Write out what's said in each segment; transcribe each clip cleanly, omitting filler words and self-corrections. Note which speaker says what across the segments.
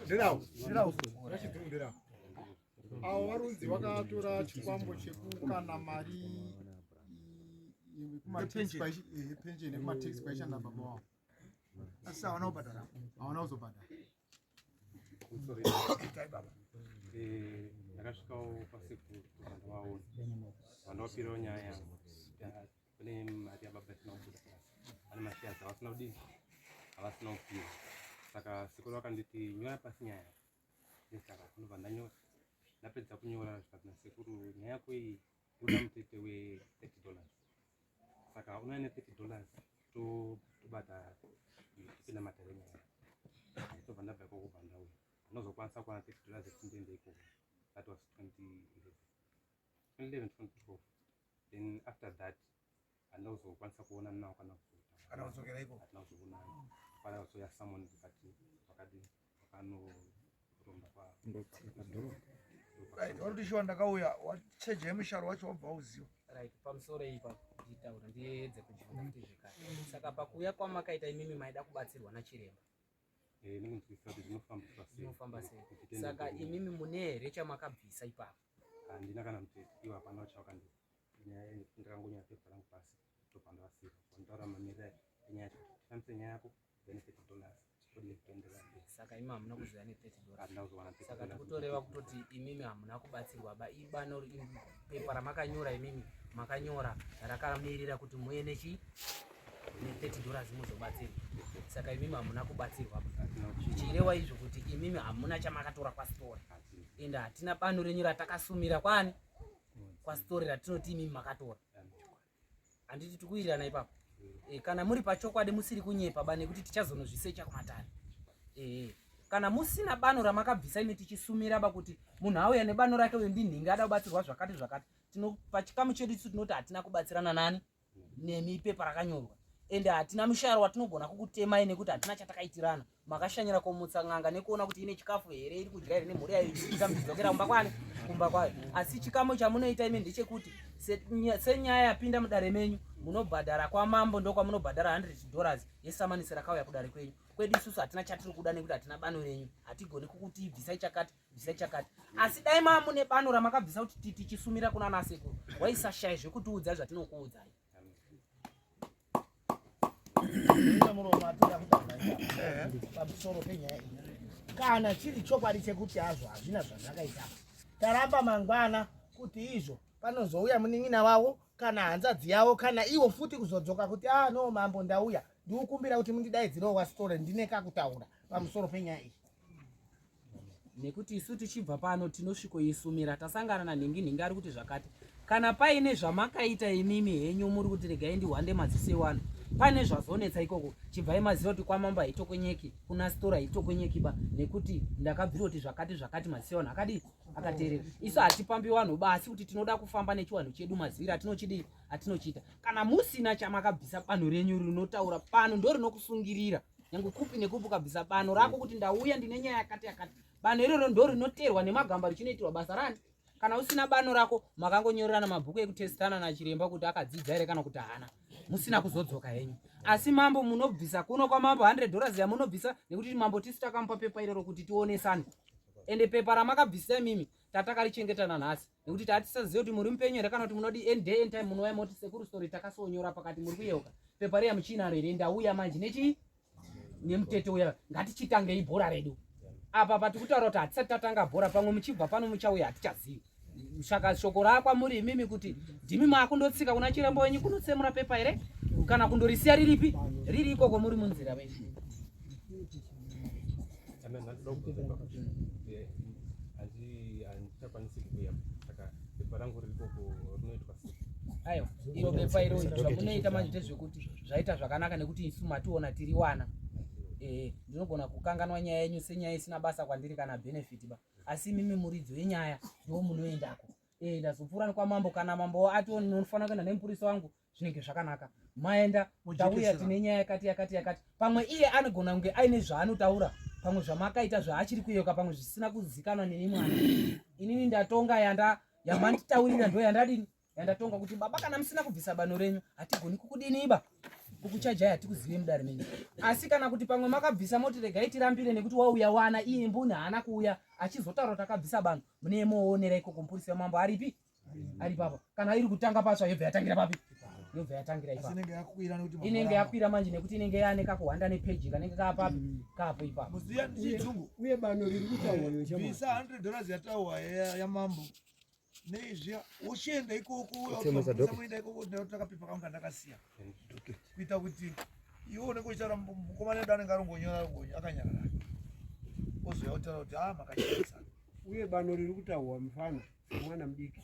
Speaker 1: Nderawo. Nderawo. Nderawo. Avo varunzi vakatora chikwambo chekukana mari yepension yekumatex kwaishanda baba wavo. Asi hawana kubhadhara. Hawana kuzobhadhara.
Speaker 2: Itai baba. Eh, ndakasvikawo kwasekuru vandovaona vandovapirawo nyaya yangu kune mari yababa isina kubuda pane mashares avasina kudii avasina kupiwa saka sekuru vakanditi nyora pasi nyaya yako saka ndobva ndanyora ndapedza kunyora zvikati nasekuru nyaya yako iyi kuda mutete we 30 dollars saka unouya ne 30 dollars tobata topinda matare enyaya tobva ndabva ikoko bva ndauya ndinozokwanisa kuwana 30 dollars ekuti ndiende ikoko that was 2011 2011 2012 then after that handina kuzokwanisa kuonana nawo kana
Speaker 1: kana kudzokera ikoko
Speaker 2: hatina kuzoonana pana kuzouya someone vakati vakadii vakanoromba kwa
Speaker 1: Right, uri kuti shuwa ndakauya wacheja yemusharo wacho wabva wauziva.
Speaker 3: Right, pamusoro ipa nditaura ndiedze kubvunza kuti zvekare. Saka pakuuya kwamakaita imimi maida kubatsirwa nachiremba.
Speaker 2: Eh, nekunzwisisa kuti zvinofambiswa sei.
Speaker 3: Zvinofamba sei.
Speaker 2: Kuti tiende
Speaker 3: Saka
Speaker 2: mberi.
Speaker 3: imimi mune here chamakabvisa ipapo?
Speaker 2: Handina kana mutete, iwo hapana chawakandipa. Nyaya iyi ndakangonyora pepa rangu pasi ndobva ndavasiira. Vandotaura mamiriro enyaya yacho kuti tifambise nyaya yako then 30 dollars todii kuenderera mberi.
Speaker 3: Saka imi hamuna kuzoya ne 30 dollars.
Speaker 2: Handina kuzowana 30
Speaker 3: Saka
Speaker 2: dollars.
Speaker 3: tikutoreva kutoti imimi hamuna kubatsirwa ba ibano pepa ramakanyora imimi makanyora rakamirira kuti muye nechi ne 30 dollars muzobatsirwa. Saka imimi hamuna kubatsirwa ba. Zvichireva izvo kuti imimi hamuna chamakatora kwasitora. Ende hatina bano renyu ratakasumira kwani kwasitori ratinoti imimi makatora. Handiti tikuwirirana ipapo? E, kana muri pachokwadi musiri kunyepa ba nekuti tichazonozvisecha kumatare. E, kana musina bano ramakabvisa imi tichisumira ba kuti munhu auya nebano rake uyo ndinhingi ada kubatsirwa zvakati zvakati. Tino pachikamu chedu isu tinoti hatina kubatsirana nani nemi pepa rakanyorwa ende hatina musharo watinogona kukutemai nekuti hatina chatakaitirana makashanyira komutsa n'anga nekuona kuti ine chikafu here iri kudya here nemhuri yayo ichiita muchidzokera kumba kwani kumba kwayo asi chikamo chamunoita imi ndechekuti senyaya yapinda mudare menyu munobhadhara kwamambo ndokwamunobhadhara 100 dollars yesamanisi rakauya kudare kwenyu kwedu isusu hatina chatiri kuda nekuti hatina bano renyu hatigoni kukuti bvisai chakati bvisai chakati asi dai mamune bano ramakabvisa kuti tichisumira kuna nasekuru waisashaya zvekutiudza zvatinokuudzai
Speaker 4: pamusoro penyaya iyi kana chiri chokwadi chekuti hazvo hazvina zvazvakaita taramba mangwana kuti izvo panozouya munin'ina wavo kana hanzadzi yavo kana ivo futi kuzodzoka kuti ah no mambo ndauya ndikukumbira kuti mundidaidzirewo wasitore ndine kakutaura pamusoro penyaya iyi
Speaker 3: nekuti isu tichibva pano tinosvikoisumira tasangana nanhingi nhingi ari kuti zvakati kana paine zvamakaita imimi henyu muri kuti regai ndihwande maziso ewanhu pane zvazonetsa ikoko chibvai maziva kuti kwamambo haitokwenyeki kuna stora haitokwenyeki ba nekuti ndakabvira kuti zvakati zvakati maziso ewanhu akadii akateerera isu hatipambi wanhu ba asi kuti tinoda kufamba nechiwanhu chedu maziviro atinochidii atinochiita kana musina chamakabvisa banhu renyu rinotaura pano ndo rinokusungirira nyange kupi nekupi ukabvisa bano rako kuti ndauya ndine nyaya yakati yakati bano iroro ndo rinoterwa nemagamba richinoitirwa basa rani kana usina bano rako makangonyorerana mabhuku ekutestana nachiremba kuti akadzidza here kana kuti haana musina kuzodzoka henyu asi mambo munobvisa kuno kwamambo 100 dollars yamunobvisa nekuti mambo tisu takamupa pepa iroro kuti tionesane ende pepa ramakabvisa imimi tatakarichengeta nanhasi nekuti tatisazive kuti muri mupenyu here kana kuti munodi any day any time munouya moti sekuru story takasonyora pakati muri kuyeuka pepa riya muchinaro here ndauya manje nechii nemutete uya ngatichitangei bhora redu apa patikutaura kuti hatisati tatanga bhora pamwe muchibva pano muchauya hatichazivi saka shoko rakwamuri imimi kuti ndimi maakundotsika kuna chiremba wenyu kunotsemura pepa here kana kundorisiya riripi riri ikoko muri munzira venyu
Speaker 2: handichakwanisi kuuya saka pepa rangu riri koko rinoitwa sei
Speaker 3: aiwa iro bepa iro zvamunoita manje ndezvekuti zvaita zvakanaka nekuti isu mationa tiri wana ee ndinogona kukanganwa nyaya yenyu senyaya isina basa kwandiri kana benefit ba asi imimi muridzo yenyaya ndo munoendako ee ndazopfuura nekwamambo kana mambo ati unofanira kuenda nemupurisa wangu zvinenge zvakanaka maenda tauya tine nyaya yakati yakati yakati pamwe iye anogona kunge aine zvaanotaura pamwe zvamakaita zvaachiri kuyeuka pamwe zvisina kuzikanwa neni mwana inini ndatonga yanda yamanditaurira ndo yandadini yandatonga kuti baba kana musina kubvisa bano renyu hatigoni kukudini iba Kukuchajai hatikuzive mudare menyu. Asi kana kuti pamwe makabvisa moti regai tirambire nekuti wauya wana iye mbuni haana kuuya achizotaura kuti akabvisa bano, mune moonera ikoko mupurisa wamambo aripi? Ari papa. Kana iri kutanga patsva yobva yatangira papi? Yobva yatangira ipapo.
Speaker 1: Inenge yakwira nekuti
Speaker 3: Inenge yakwira manje nekuti inenge yaane kakuhwanda nepeji kanenge kaapapi kaapo ipapo.
Speaker 1: Muziya ndichizungu.
Speaker 5: Uye bano riri kutaurwa iyo
Speaker 1: Bvisa $100 yataurwa yamambo. Neizviya wochienda ikoko uyaenda ikoko ndakapepa kangu kandakasiya kuita kuti iwe unenge uchitaura mukomana edu anenge arongonyora akanyarara ozouya kutaura kuti a makachenesa.
Speaker 5: Uye bano riri kutaurwa mufana mwana mudiki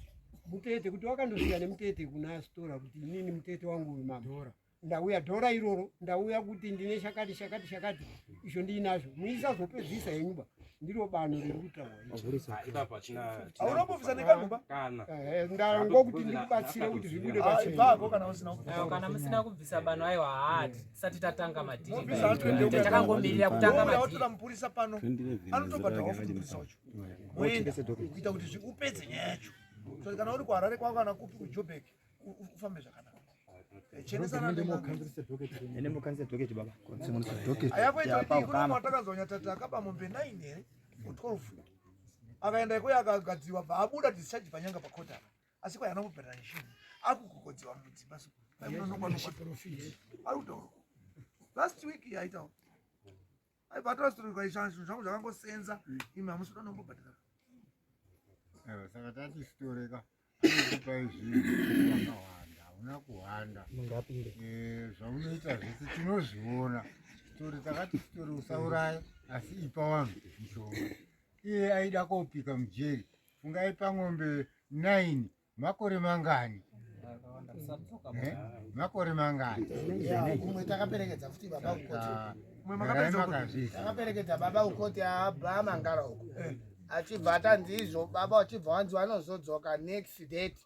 Speaker 5: mutete kuti wakandosiya nemutete kuna stora kuti inini mutete wangu uyu mama ndauya dhora iroro ndauya kuti ndine shakati shakati shakati izvo ndiinazvo muisazopedzisa henyu ba ndiro bano riri kutaurwa.
Speaker 1: Haunambobvisa nekanhuba?
Speaker 2: Kana
Speaker 5: Ndangokuti ndikubatsire kuti zvibude pachena.
Speaker 1: Ibvako kana usina kubvisa.
Speaker 3: Kana musina kubvisa bano, aiwa, haati tisati tatanga madhiri.
Speaker 1: Mobvisa 100.
Speaker 3: Takangomirira kutanga
Speaker 1: Wouya
Speaker 3: madhiri.
Speaker 1: wotora mupurisa pano anotobhadharwa futi mupurisa wacho, woenda kuita kuti upedze nyaya yacho. So kana uri kuHarare kwako kana kupi kuJobek, ufambe zvakanaka. Chenesana. Ayakoita watakazonya tati akaba mombe 9 here or 12, akaenda ikoyo akagadziwa, bva abuda discharge panyanga pakota apa, asi kwai anongobhadhara neshini akugogodziwa mudzimba. So ari kutaura last week yaitawo aibva story zvinhu zvangu zvakangosenza, imi hamusi kuda nombobhadhara.
Speaker 6: Saka tati sitoreka anokupai zvinhu zvakawanda, hauna kuhwanda. Zvaunoita zvese tinozviona. Sitori takati sitori usauraya asi ipa vanhu mishonga. Iye aida kopika mujeri. Fungai pang'ombe 9 makore mangani? Makore mangani?
Speaker 4: Umwe takaperekedza futi baba kukoti.
Speaker 1: Mwe makaperekedza kukoti?
Speaker 4: Takaperekedza baba kukoti abva mangara uko achibva atanzi izvo baba vachibva vanzi vanozodzoka next date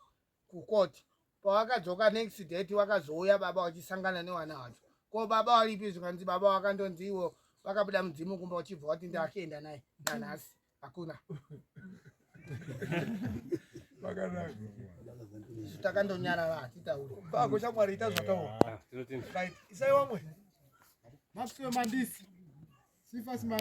Speaker 4: kukoti. Pawakadzoka next date wakazouya baba vachisangana nevana vacho. Ko baba varipi? Zvikanzi baba vakandonzi iwo vakabuda mudzimu kumba, uchibva wati ndakuenda naye nanhasi hakuna.
Speaker 1: Vakanaka.
Speaker 4: Isu takandonyarara, hatitauri.
Speaker 1: Bako shamwari, ita zvataura.
Speaker 2: Tinotenda.
Speaker 1: Right, isai wamwe.
Speaker 6: Maxwell Mandisi. Sifas Mandisi.